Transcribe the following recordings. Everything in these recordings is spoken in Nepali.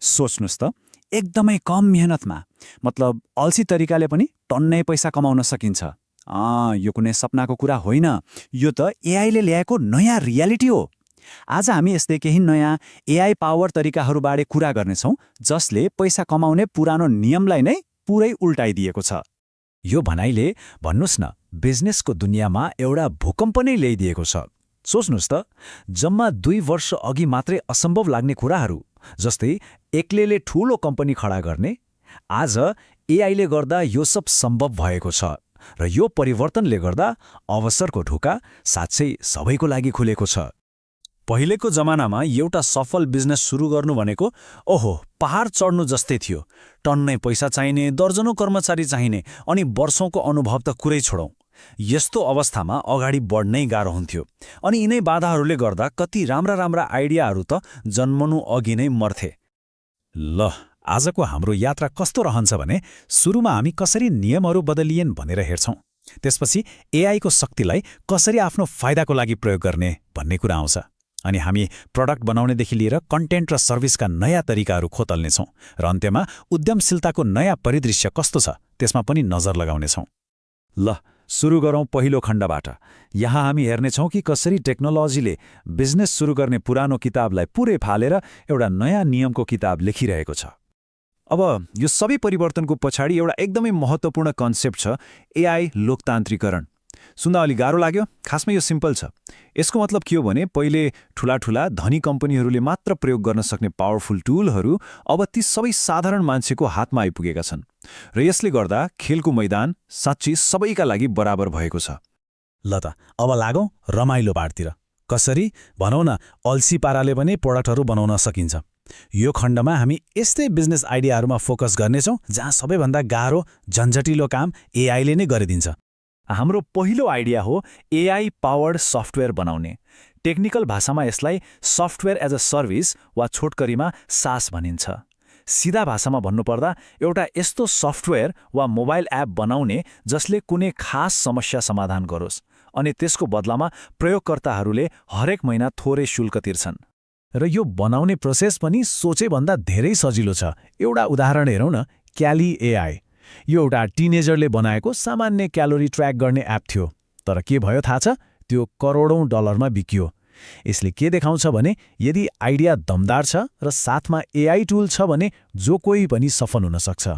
सोच्नुस् त, एकदमै कम मेहनतमा, मतलब अल्छी तरिकाले पनि टन्नै पैसा कमाउन सकिन्छ। यो कुनै सपनाको कुरा होइन, यो त एआईले ल्याएको नयाँ रियालिटी हो। आज हामी यस्तै केही नयाँ एआई पावर तरिकाहरूबारे कुरा गर्नेछौँ, जसले पैसा कमाउने पुरानो नियमलाई नै पुरै उल्टाइदिएको छ। यो भनाइले भन्नुस् न, बिजनेसको दुनियाँमा एउटा भूकम्प नै ल्याइदिएको छ। सोच्नुस् त, जम्मा 2 वर्ष अघि मात्रै असम्भव लाग्ने कुराहरू, जस्तै एक्लैले ठूलो कम्पनी खडा गर्ने, आज एआईले गर्दा यो सब सम्भव भएको छ। र यो परिवर्तनले गर्दा अवसरको ढोका साँच्चै सबैको लागि खुलेको छ। पहिलेको जमानामा एउटा सफल बिजनेस सुरु गर्नु भनेको पहाड चढ्नु जस्तै थियो। टन्नै पैसा चाहिने, दर्जनौं कर्मचारी चाहिने, अनि वर्षौंको अनुभव त कुरै छोडौं। यस्तो अवस्थामा अगाडि बढ्नै गाह्रो हुन्थ्यो। अनि यिनै बाधाहरूले गर्दा कति राम्रा आइडियाहरू त जन्मनु अघि नै मर्थे। ल, आजको हाम्रो यात्रा कस्तो रहन्छ भने, सुरुमा हामी कसरी नियमहरू बदलिएन भनेर हेर्छौं। त्यसपछि एआईको शक्तिलाई कसरी आफ्नो फाइदाको लागि प्रयोग गर्ने भन्ने कुरा आउँछ। अनि हामी प्रडक्ट बनाउनेदेखि लिएर कन्टेन्ट र सर्भिसका नयाँ तरिकाहरू खोतल्नेछौँ। र अन्त्यमा उद्यमशीलताको नयाँ परिदृश्य कस्तो छ त्यसमा पनि नजर लगाउनेछौँ। ल, सुरु गरौँ पहिलो खण्डबाट। यहाँ हामी हेर्नेछौँ कि कसरी टेक्नोलोजीले बिजनेस सुरु गर्ने पुरानो किताबलाई पुरै फालेर एउटा नयाँ नियमको किताब लेखिरहेको छ। अब यो सबै परिवर्तनको पछाडि एउटा एकदमै महत्त्वपूर्ण कन्सेप्ट छ, एआई लोकतान्त्रिकरण। सुन्दा अलि गाह्रो लाग्यो? खासमा यो सिम्पल छ। यसको मतलब के हो भने, पहिले ठूला धनी कम्पनीहरूले मात्र प्रयोग गर्न सक्ने पावरफुल टुलहरू अब ती सबै साधारण मान्छेको हातमा आइपुगेका छन्। र यसले गर्दा खेलको मैदान साँच्चै सबैका लागि बराबर भएको छ। ल त, अब लागौँ रमाइलो पार्टतिर। कसरी भनौँ न, अल्छी पाराले पनि प्रडक्टहरू बनाउन सकिन्छ। यो खण्डमा हामी यस्तै बिजनेस आइडियाहरूमा फोकस गर्नेछौँ जहाँ सबैभन्दा गाह्रो झन्झटिलो काम एआईले नै गरिदिन्छ। हाम्रो पहिलो आइडिया हो एआई पावर्ड सफ्टवेयर बनाउने। टेक्निकल भाषामा यसलाई सफ्टवेयर एज अ सर्भिस वा छोटकरीमा सास भनिन्छ। सिधा भाषामा भन्नुपर्दा एउटा यस्तो सफ्टवेयर वा मोबाइल एप बनाउने जसले कुनै खास समस्या समाधान गरोस्, अनि त्यसको बदलामा प्रयोगकर्ताहरूले हरेक महिना थोरै शुल्क तिर्छन्। र यो बनाउने प्रोसेस पनि सोचेभन्दा धेरै सजिलो छ। एउटा उदाहरण हेरौँ न, क्याली एआई। यो एउटा टिनेजरले बनाएको सामान्य क्यालोरी ट्र्याक गर्ने एप थियो। तर के भयो थाहा छ? त्यो करोडौं डलरमा बिकियो। यसले के देखाउँछ भने, यदि आइडिया दमदार छ र साथमा एआई टुल छ भने जो कोही पनि सफल हुन सक्छ।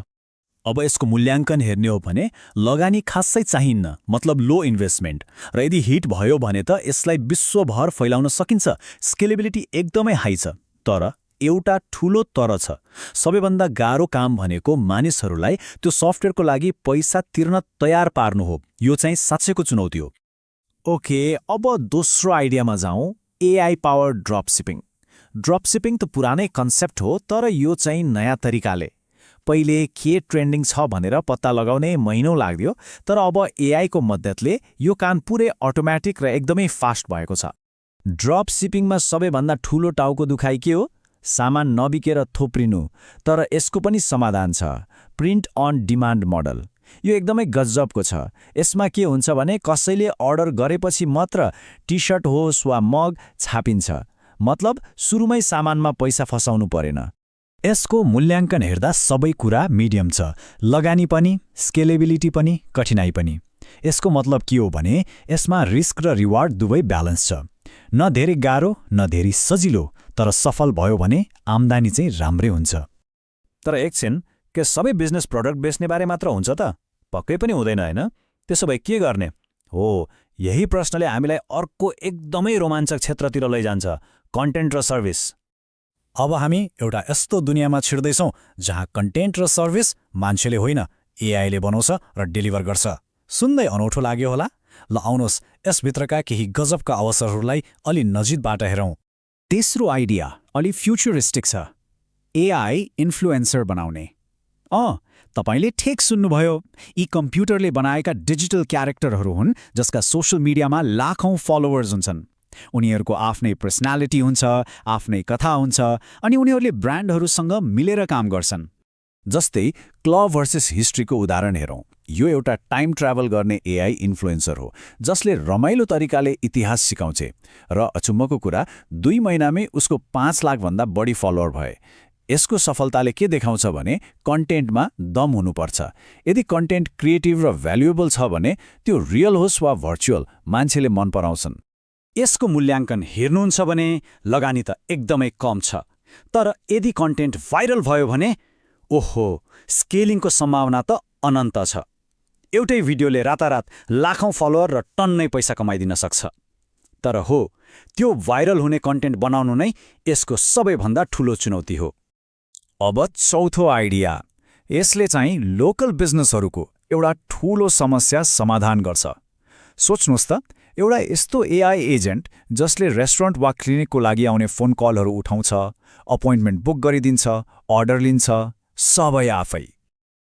अब यसको मूल्याङ्कन हेर्ने हो भने लगानी खासै चाहिन्न, मतलब लो इन्भेस्टमेन्ट। र यदि हिट भयो भने त यसलाई विश्वभर फैलाउन सकिन्छ। स्केलेबिलिटी एकदमै हाई छ। तर एउटा ठूलो तर छ, सबैभन्दा गाह्रो काम भनेको मानिसहरूलाई त्यो सफ्टवेयरको लागि पैसा तिर्न तयार पार्नु हो। यो चाहिँ साँच्चैको चुनौती हो। ओके, अब दोस्रो आइडियामा जाउँ, एआई पावर ड्रपसिपिङ। ड्रपसिपिङ त पुरानै कन्सेप्ट हो, तर यो चाहिँ नयाँ तरिकाले। पहिले के ट्रेन्डिङ छ भनेर पत्ता लगाउने महिनौं लाग्थ्यो, तर अब एआईको मद्दतले यो काम पुरै अटोमेटिक र एकदमै फास्ट भएको छ। ड्रपसिपिङमा सबैभन्दा ठूलो टाउको दुखाइ के हो? सामान नबिकेर थोप्रिनु। तर यसको पनि समाधान छ, प्रिन्ट अन डिमान्ड मोडल। यो एकदमै गजबको छ। यसमा के हुन्छ भने, कसैले अर्डर गरेपछि मात्र टी सर्ट होस् वा मग छापिन्छ। मतलब सुरुमै सामानमा पैसा फसाउनु परेन। यसको मूल्याङ्कन हेर्दा सबै कुरा मिडियम छ, लगानी पनि, स्केलेबिलिटी पनि, कठिनाइ पनि। यसको मतलब के हो भने, यसमा रिस्क र रिवार्ड दुवै ब्यालेन्स छ। न धेरै गाह्रो न धेरै सजिलो, तर सफल भयो भने आम्दानी चाहिँ राम्रै हुन्छ। तर एकछिन, के सबै बिजनेस प्रडक्ट बेच्ने बारे मात्र हुन्छ त? पक्कै पनि हुँदैन, होइन? त्यसो भए के गर्ने हो? यही प्रश्नले हामीलाई अर्को एकदमै रोमाञ्चक क्षेत्रतिर लैजान्छ, कन्टेन्ट र सर्भिस। अब हामी एउटा यस्तो दुनियाँमा छिर्दैछौँ जहाँ कन्टेन्ट र सर्भिस मान्छेले होइन, एआईले बनाउँछ र डेलिभर गर्छ। सुन्दै अनौठो लाग्यो होला? ल आउनुहोस्, यसभित्रका केही गजबका अवसरहरूलाई अलि नजिकबाट हेरौँ। तेस्रो आइडिया अलि फ्युचरिस्टिक छ, एआई इन्फ्लुएन्सर बनाउने। तपाईले ठिक सुन्नुभयो, यी कम्प्युटरले बनाएका डिजिटल क्यारेक्टरहरू हुन् जसका सोशल मिडियामा लाखौं फलोवर्स हुन्छन्। उनीहरूको आफ्नै पर्सनालिटी हुन्छ, आफ्नै कथा हुन्छ, अनि उनीहरूले ब्रान्डहरूसँग मिलेर काम गर्छन्। जस्तै क्लब भर्सेस हिस्ट्रीको उदाहरण हेरौँ। यो एउटा टाइम ट्राभल गर्ने एआई इन्फ्लुएन्सर हो जसले रमाइलो तरिकाले इतिहास सिकाउँछ। र अचम्मको कुरा, 2 महिनामै उसको 5 लाखभन्दा बढी फलोवर भए। यसको सफलताले के देखाउँछ भने कन्टेन्टमा दम हुनुपर्छ। यदि कन्टेन्ट क्रिएटिभ र भ्यालुएबल छ भने त्यो रियल होस् वा भर्चुअल, मान्छेले मन पराउँछन्। यसको मूल्याङ्कन हेर्नुहुन्छ भने लगानी त एकदमै कम छ, तर यदि कन्टेन्ट भाइरल भयो भने ओहो, स्केलिङको सम्भावना त अनन्त छ। एउटै भिडियोले रातारात लाखौं फलोअर र टन्नै पैसा कमाइदिन सक्छ। तर हो, त्यो भाइरल हुने कन्टेन्ट बनाउनु नै यसको सबैभन्दा ठूलो चुनौती हो। अब चौथो आइडिया, यसले चाहिँ लोकल बिजनेसहरूको एउटा ठूलो समस्या समाधान गर्छ। सोच्नुहोस् त, एउटा यस्तो एआई एजेन्ट जसले रेस्टुरेन्ट वा क्लिनिकको लागि आउने फोन कलहरू उठाउँछ, अपोइन्टमेन्ट बुक गरिदिन्छ, अर्डर लिन्छ, सबै आफै।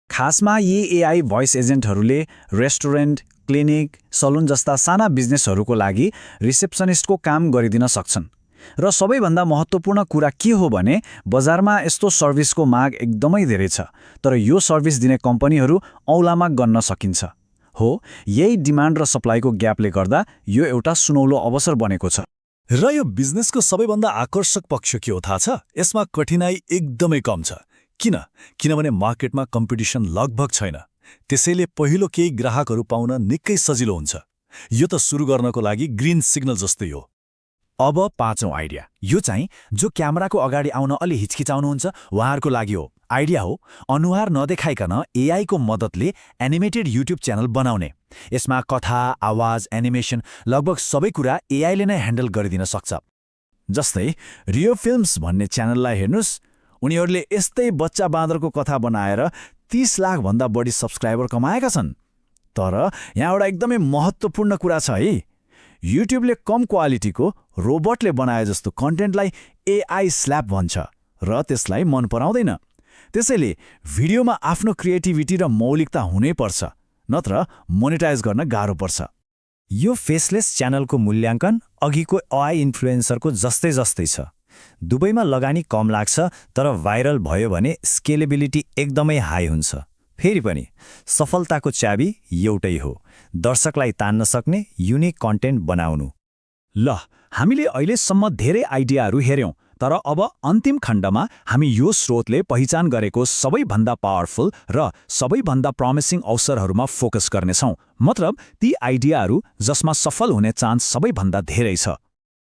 खासमा यी एआई भोइस एजेन्टहरूले रेस्टुरेन्ट, क्लिनिक, सलुन जस्ता साना बिजनेसहरूको लागि रिसेप्सनिस्टको काम गरिदिन सक्छन्। र सबैभन्दा महत्त्वपूर्ण कुरा के हो भने बजारमा यस्तो सर्भिसको माग एकदमै धेरै छ, तर यो सर्भिस दिने कम्पनीहरू औलामा गन्न सकिन्छ। हो, यही डिमान्ड र सप्लाईको ग्यापले गर्दा यो एउटा सुनौलो अवसर बनेको छ। र यो बिजनेसको सबैभन्दा आकर्षक पक्ष के हो थाहा छ? यसमा कठिनाई एकदमै कम छ। किनभने मार्केटमा कम्पिटिसन लगभग छैन। त्यसैले पहिलो केही ग्राहकहरू पाउन निकै सजिलो हुन्छ। यो त सुरु गर्नको लागि ग्रीन सिग्नल जस्तै हो। अब पाँचौं आइडिया, यो चाहिँ जो क्यामेराको अगाडि आउन अलि हिचकिचाउनुहुन्छ उहाँहरूको लागि हो। आइडिया हो अनुहार नदेखाइकन एआईको मद्दतले एनिमेटेड युट्युब च्यानल बनाउने। यसमा कथा, आवाज, एनिमेसन लगभग सबै कुरा एआईले नै ह्यान्डल गरिदिन सक्छ। जस्तै रियो फिल्म्स भन्ने च्यानललाई हेर्नुस्, उनीहरूले यस्तै बच्चा बाँदरको कथा बनाएर 30 लाखभन्दा बढी सब्सक्राइबर कमाएका छन्। तर यहाँ एउटा एकदमै महत्त्वपूर्ण कुरा छ है, युट्युबले कम क्वालिटीको रोबोटले बनाए जस्तो कन्टेन्टलाई एआई स्ल्याप भन्छ र त्यसलाई मन पराउँदैन। त्यसैले भिडियोमा आफ्नो क्रिएटिभिटी र मौलिकता हुनैपर्छ, नत्र मोनेटाइज गर्न गाह्रो पर्छ। यो फेसलेस च्यानलको मूल्याङ्कन अघिको एआई इन्फ्लुएन्सरको जस्तै छ। दुवैमा लगानी कम लाग्छ, तर भाइरल भयो भने स्केलेबिलिटी एकदमै हाई हुन्छ। फेरि पनि सफलताको चाबी एउटै हो, दर्शकलाई तान्न सक्ने युनिक कन्टेन्ट बनाउनु। ल, हामीले अहिलेसम्म धेरै आइडियाहरू हेर्यौं, तर अब अन्तिम खण्डमा हामी यो स्रोतले पहिचान गरेको सबैभन्दा पावरफुल र सबैभन्दा प्रमिसिङ अवसरहरूमा फोकस गर्नेछौं। मतलब ती आइडियाहरू जसमा सफल हुने चान्स सबैभन्दा धेरै छ।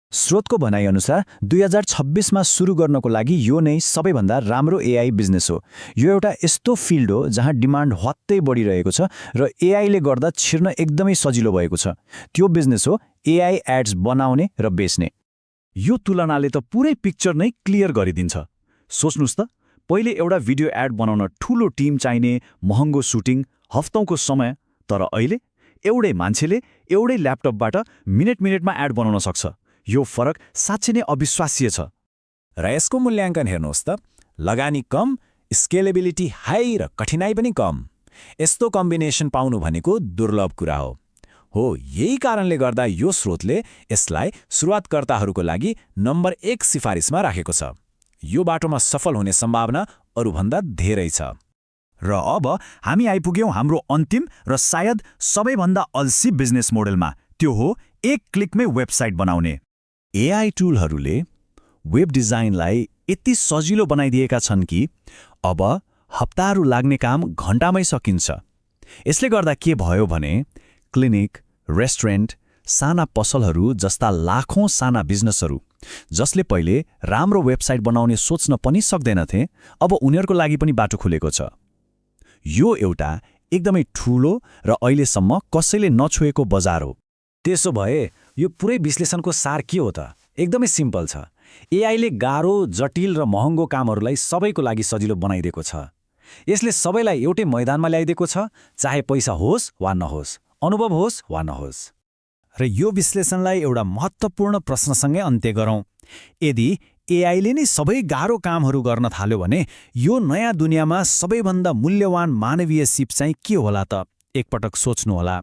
स्रोतको भनाइअनुसार 2026मा सुरु गर्नको लागि यो नै सबैभन्दा राम्रो एआई बिजनेस हो। यो एउटा यस्तो फिल्ड हो जहाँ डिमान्ड हत्तै बढिरहेको छ र एआईले गर्दा छिर्न एकदमै सजिलो भएको छ। त्यो बिजनेस हो एआई एड्स बनाउने र बेच्ने। यो तुलनाले त पुरै पिक्चर नै क्लियर गरिदिन्छ। सोच्नुस् त, पहिले एउटा भिडियो एड बनाउन ठूलो टिम चाहिने, महँगो सुटिङ, हफ्तौंको समय, तर अहिले एउटै मान्छेले एउटै ल्यापटपबाट मिनेटमा एड बनाउन सक्छ। यो फरक साँच्चै नै अविश्वासीय छ। र यसको मूल्याङ्कन हेर्नुहोस् त, लगानी कम, स्केलेबिलिटी हाई र कठिनाई पनि कम। यस्तो कम्बिनेसन पाउनु भनेको दुर्लभ कुरा हो। यही कारणले गर्दा यो स्रोतले यसलाई सुरुवातकर्ताहरूको लागि नम्बर 1 सिफारिसमा राखेको छ। यो बाटोमा सफल हुने सम्भावना अरूभन्दा धेरै छ। र अब हामी आइपुग्यौं हाम्रो अन्तिम र सायद सबैभन्दा अल्सी बिजनेस मोडेलमा। त्यो हो एक क्लिकमै वेबसाइट बनाउने। एआई टुलहरूले वेब डिजाइनलाई यति सजिलो बनाइदिएका छन् कि अब हप्ताहरू लाग्ने काम घण्टामै सकिन्छ। यसले गर्दा के भयो भने क्लिनिक, रेस्टुरेन्ट, साना पसलहरू जस्ता लाखौं साना बिजनेसहरू जसले पहिले राम्रो वेबसाइट बनाउने सोच्न पनि सक्दैनथे, अब उनीहरूको लागि पनि बाटो खुलेको छ। यो एउटा एकदमै ठूलो र अहिलेसम्म कसैले नछोएको बजार हो। त्यसो भए यो पुरै विश्लेषणको सार के हो त? एकदमै सिम्पल छ। एआईले गाह्रो, जटिल र महँगो कामहरूलाई सबैको लागि सजिलो बनाइदिएको छ। यसले सबैलाई एउटै मैदानमा ल्याइदिएको छ, चाहे पैसा होस् वा नहोस्, अनुभव होस् वा नहोस्। र यो विश्लेषणलाई एउटा महत्त्वपूर्ण प्रश्नसँगै अन्त्य गरौँ। यदि एआईले नै सबै गाह्रो कामहरू गर्न थाल्यो भने यो नयाँ दुनियाँमा सबैभन्दा मूल्यवान मानवीय सिप चाहिँ के होला त? एकपटक सोच्नुहोला।